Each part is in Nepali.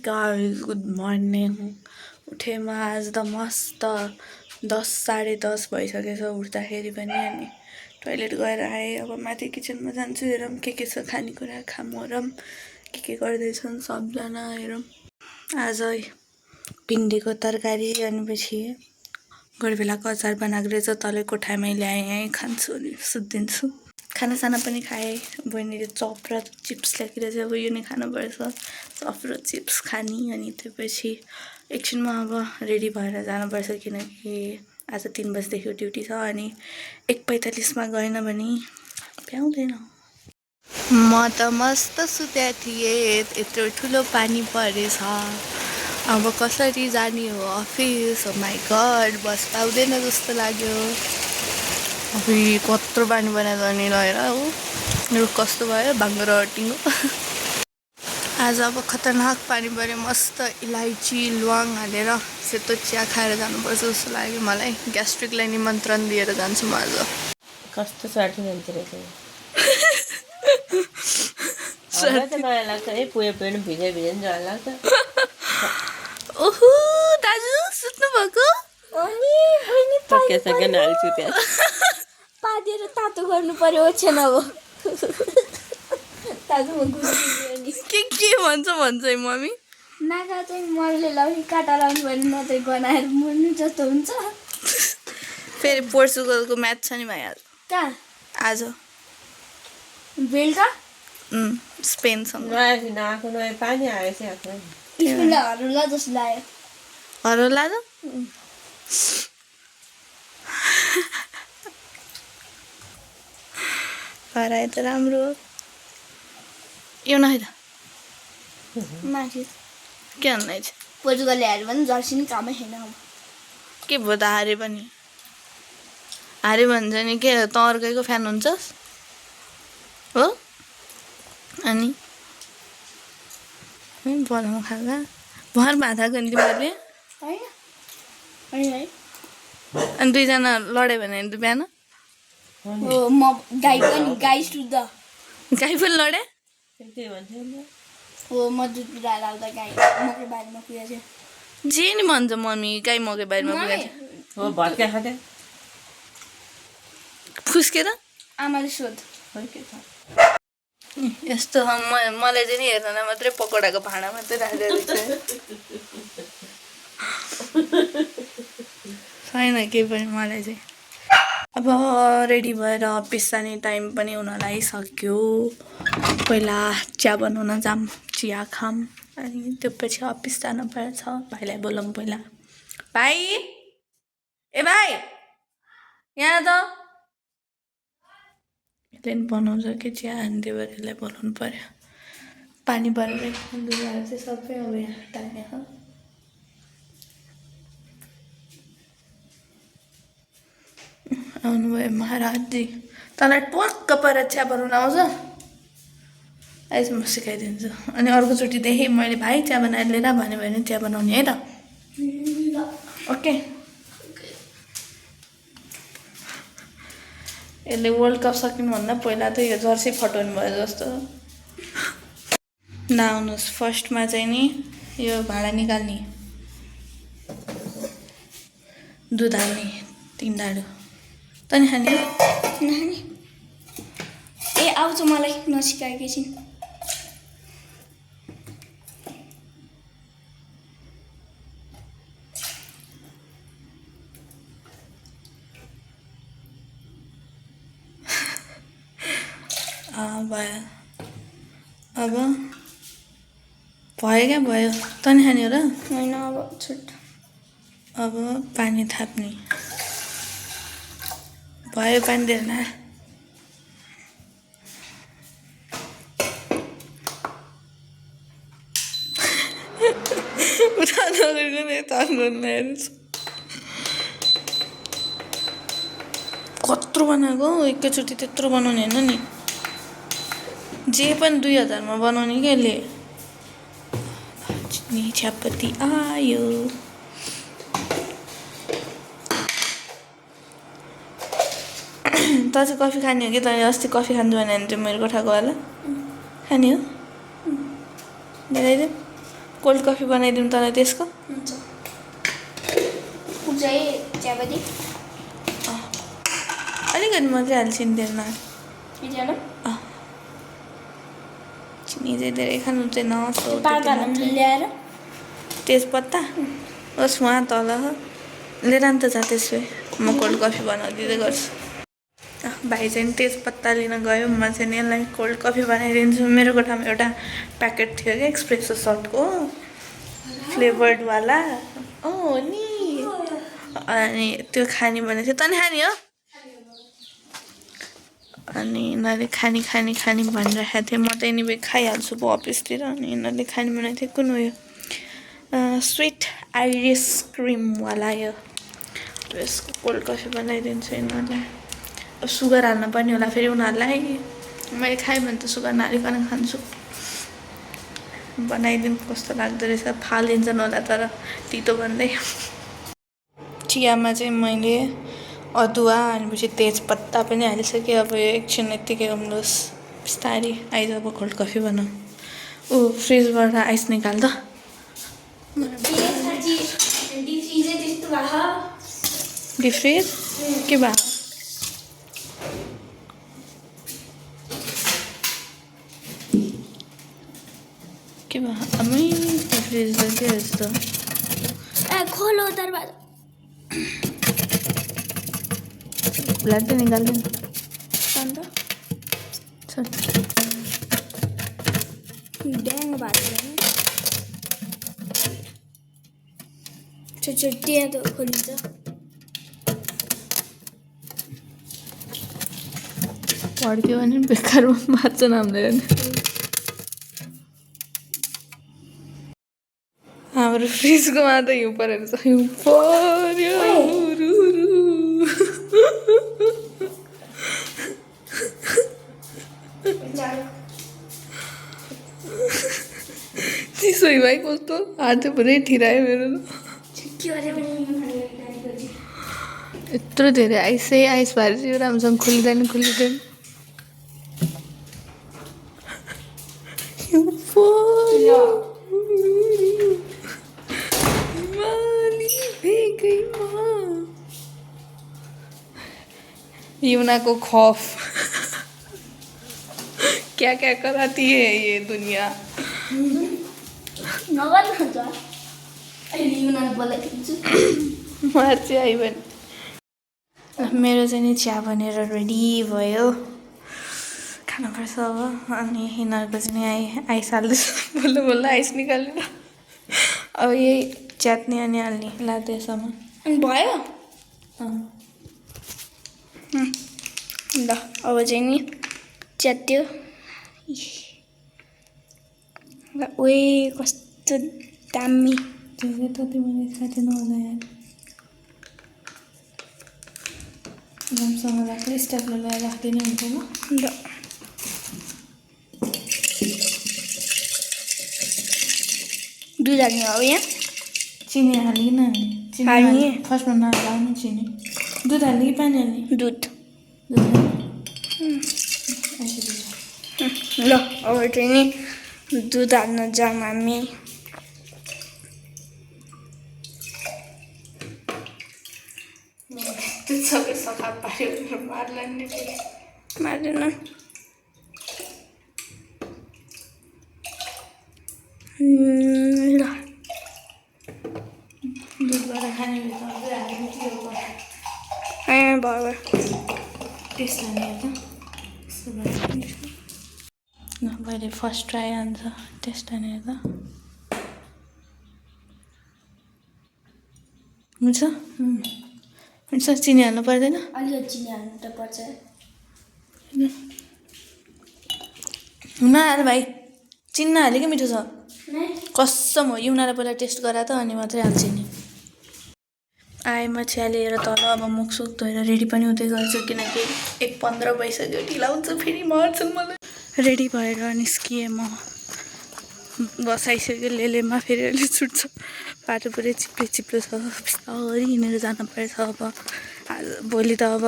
Guys good morning. उठेमा आज त मस्त 10 10:30 भइसकेछ उठ्दाखेरि पनि। अनि टोइलेट गएर आएँ। अब माथि किचनमा जान्छु, हेरौँ के छ खानेकुरा, खामरौँ के गर्दैछन् सबजना, हेरौँ। आज भिन्डीको तरकारी अनि पछि गडबेलाको अचार बनाएको रहेछ, तलै कोठामै ल्याएँ, खान्छु अनि सुत्दिन्छु। खानासाना पनि खाएँ। बहिनीले चप र चिप्स ल्याएर चाहिँ अब यो नै खानुपर्छ, चप र चिप्स खाने। अनि त्यसपछि एकछिनमा अब रेडी भएर जानुपर्छ, किनकि आज 3 बजीदेखि ड्युटी छ। अनि 1:45मा गएन भने भ्याउँदैन। म त मस्त सुत्या थिएँ, यत्रो ठुलो पानी परेछ। अब कसरी जाने हो अफिस? ओ माई गड, बस पाउँदैन जस्तो लाग्यो। अब कत्रो पानी बनाएर जाने लगेर हो, मेरो कस्तो भयो भाङ्गो टिङ्गो। आज अब खतरनाक पानी पऱ्यो। मस्त इलायची ल्वाङ हालेर सेतो चिया खाएर जानुपर्छ जस्तो लाग्यो मलाई। ग्यास्ट्रिकलाई निमन्त्रण दिएर जान्छु म आज। कस्तो स्वार्थी मान्छे रहेछ। मलाई लाग्छ है पुयो पनि भिजे जहाँ लाग्छ। ओहो दाजु सुत्नु भएको? सकेन हाल्छु त्यहाँ पादेर तातो गर्नु पर्यो ओछ्यान अब। तातोमा गुस्नु के भन्छ है मम्मी? नागा चाहिँ मलले लाउने काटा लाउनु पर्यो, नत्र गनाएर मर्नु जस्तो हुन्छ। फेरि पोर्चुगलको म्याच छ नि भाइ आज। कहाँ? आज बेलुका स्पेनसँग। पानी आएछ स्पेनलाई हरुला जस्तो लाग्यो। हरुला त हराए त राम्रो हो। यो नखाइ त माथि के भन्दै छ? पोर्चुगलले हार्यो भने जर्सी नि कामै छैन। अब के भयो त हारे पनि? हारे भन्छ नि के त अर्कैको फ्यान हुन्छस् हो? अनि बनाउनु खाल्दा भर भाँदाको नि तिमीहरूले है। अनि दुईजना लड्यो भने बिहान म गाई सुत्दा गाई पनि लडे। हो म दुध पिलाएर आउँदा गाई मकै बारीमा पुगेको थियो। जे नि भन्छ मम्मी, गाई मकै बारीमा पुगेको हो भत्का खाँदै फुस्केर आमाले सोध यस्तो। मलाई चाहिँ नि हेर्न मात्रै पकौडाको भाँडा मात्रै राखेको छैन केही पनि मलाई चाहिँ। अब रेडी भएर अफिस जाने टाइम पनि हुन लागिसक्यो। पहिला चिया बनाउन जाऊँ, चिया खाऊँ, अनि त्यसपछि अफिस जानुपर्छ। भाइलाई बोलाऊँ पहिला। भाइ, ए भाइ यहाँ त। यसले बनाउँछ कि चिया, अनि त्यही भएर यसलाई बोलाउनु पर्यो। पानी परेर लुगाहरू चाहिँ सबै अब यहाँ टाल्ने हो। आउनुभयो महाराजजी। तँलाई टक्क पर चिया बनाउन आउँछ? आइज म सिकाइदिन्छु। अनि अर्कोचोटिदेखि मैले भाइ चिया बनाएर लिएर भन्यो भने चिया बनाउने है त। ओके। यसले वर्ल्ड कप सकिनुभन्दा पहिला त यो जर्सी फटाउनु भयो जस्तो। नआउनुहोस्। फर्स्टमा चाहिँ नि यो भाँडा निकाल्ने, दुध हाल्ने 3 डाडु। तनी खाने नानी ए आउँछ, मलाई नसिकाएकै छिन्। भयो। अब भयो क्या भयो। तनी खाने हो र? होइन अब छुट। अब पानी थाप्ने भयो। पानी दिएर न उता नगरेको नि यता गर्नु। कत्रो बनाएको एकैचोटि त्यत्रो बनाउने होइन नि। जे पनि 2000मा बनाउने क्या यसले। चिनी चियापत्ती आयो। त चाहिँ कफी खाने हो कि? तैँले अस्ति कफी खान्छु भने चाहिँ मेरो कोठाको होला खाने हो? मिलाइदिउँ। कोल्ड कफी बनाइदिउँ तँलाई त्यसको? हुन्छ पुग्छ है चियापत्ती अलिकति मात्रै हाल्छु नि तेलमा बिजन चिनी चाहिँ धेरै खानु हुँदैन पाकालाई ल्याएर तेजपत्ता बस वहाँ तल लिएर नि त जा त्यसो भए म कोल्ड कफी बनाइदिँदै गर्छु भाइ चाहिँ तेजपत्ता लिन गयो म चाहिँ नि यसलाई कोल्ड कफी बनाइदिन्छु मेरो कोठामा एउटा प्याकेट थियो क्या एक्सप्रेसो सर्टको फ्लेभर्डवाला नि अनि त्यो खाने भनेको थियो तनी खाने हो अनि यिनीहरूले खानी भनिरहेको थियो म त एनिवे खाइहाल्छु पो अफिसतिर अनि यिनीहरूले खाने बनाएको थियो कुन उयो स्विट आइरिस क्रिमवाला यो यसको कोल्ड कफी बनाइदिन्छु यिनीहरूलाई सुगर हाल्नु पर्ने होला फेरि उनीहरूलाई मैले खाएँ भने त सुगर नहालिकन खान्छु बनाइदिनु कस्तो लाग्दो रहेछ फालिन्छन् होला तर तितो भन्दै चियामा चाहिँ मैले अदुवा अनि तेजपत्ता पनि हालिसकेँ अब यो एकछिन यत्तिकै उम्लोस् बिस्तारै आइज अब कोल्ड कफी बनाऊ फ्रिजबाट आइस निकाल त डिप फ्रिज के भयो के भयो अमै फ्रिज त के यस्तो खोलो दरवाजा ब्लड तो निकाल देना चल ड्याङ भएको त्यहाँ त खोलिन्छ पढ्थ्यो भने बेकारमा बाँच्छन् हामीले हाम्रो फ्रिजको मात्र हिउँ परेर छ हिउँ पर्यो चिसो भाइ कस्तो हात चाहिँ पुरै ठिरायो मेरो यत्रो धेरै आइस भएर चाहिँ राम्रोसँग खुल्दैन युना को खौफ क्या क्या कराती है ये दुनिया मार्ची आई भने मेरो चाहिँ नि चिया बनेर रेडी भयो खानुपर्छ अब अनि यिनीहरूको चाहिँ नि आइस बल्ल आइस निकालेर अब यही च्यात्ने अनि हाल्ने लाँदैसम्म भयो ल अब चाहिँ नि च्यात्यो ओए कस्तो दामी तिमीले खाँदैन होला यार राम्रोसँग राख्दै स्टेपले लगाएर राख्दिनँ हुन्थेन ल दुध हाल्ने हो यहाँ चिनी हालिकन हाल्ने फर्स्टमा नहाल्नु चिनी दुध हाल्ने कि पानी हाल्ने दुध ल अब चाहिँ नि दुध हाल्न जाऊँ हामी सबै सफा पार्यो मार्दैन ल दुधबाट खाने भयो टेस्ट लाने त पहिले फर्स्ट ट्राई आन्छ टेस्ट हानेर त हुन्छ चिनी हाल्नु पर्दैन अलिकति चिनी हाल्नु त पर्छ नहाल भाइ चिनी नहाले कि मिठो छ कसम हो युनालाई पहिला टेस्ट गरा त अनि मात्रै हाल्छ नि आएँ म चिया लिएर तल अब मुखसुख धोएर रेडी पनि हुँदै गर्छु किनकि 1:15 भइसक्यो ढिला हुन्छ फेरि मर्छन् मलाई रेडी भएर निस्किएँ म बसाइसक्यो लेलेमा फेरि अहिले छुट्छ बाटो पुरै चिप्लो छ बिस्तारै हिँडेर जानुपर्छ अब भोलि त अब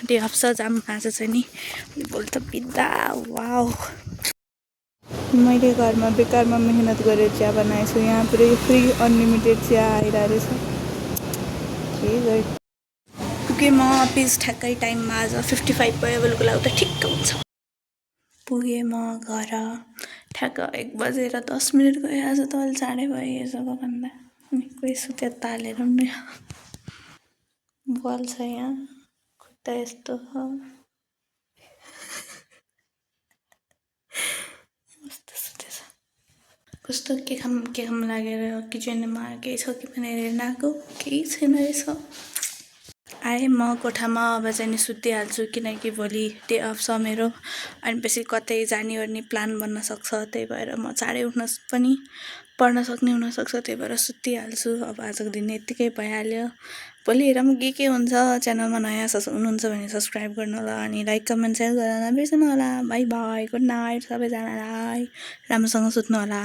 डे अफ छ जाम आज चाहिँ नि भोलि त बिदा वाउ मैले घरमा बेकारमा मेहनत गरेर चिया बनाएछु। यहाँ पुरै फ्री अनलिमिटेड चिया आइरहेको रहेछ। पुगेँ म अफिस ठ्याक्कै टाइममा। आज 55 भयो, बेलुका लाग्दा ठिक्क हुन्छ। पुगेँ म घर ठ्याक्क 1:10 गएँ। आज त अहिले चाँडै भयो यसो भन्दा। कोही सुत्यो तालेर पनि बल छ यहाँ, खुट्टा यस्तो छ। कस्तो सुतेछ, कस्तो के खाम लागेर किचनमा केही छ कि भनेर हेर्न आएको, केही छैन रहेछ। आएँ म कोठामा। अब चाहिँ नि सुतिहाल्छु किनकि भोलि डे अफ छ मेरो। अनि पछि कतै जाने ओर्ने प्लान बन्न सक्छ। त्यही भएर म चाँडै उठ्न पनि पढ्न सक्ने हुनसक्छ। त्यही भएर सुतिहाल्छु। अब आजको दिन यत्तिकै भइहाल्यो। भोलि हेरौँ के हुन्छ। च्यानलमा नयाँ हुनुहुन्छ भने सब्सक्राइब गर्नु होला अनि लाइक कमेन्ट सेयर गर्न नबिर्सनु होला। बाई बाई, गुड नाइट सबैजनालाई। राम्रोसँग सुत्नु होला।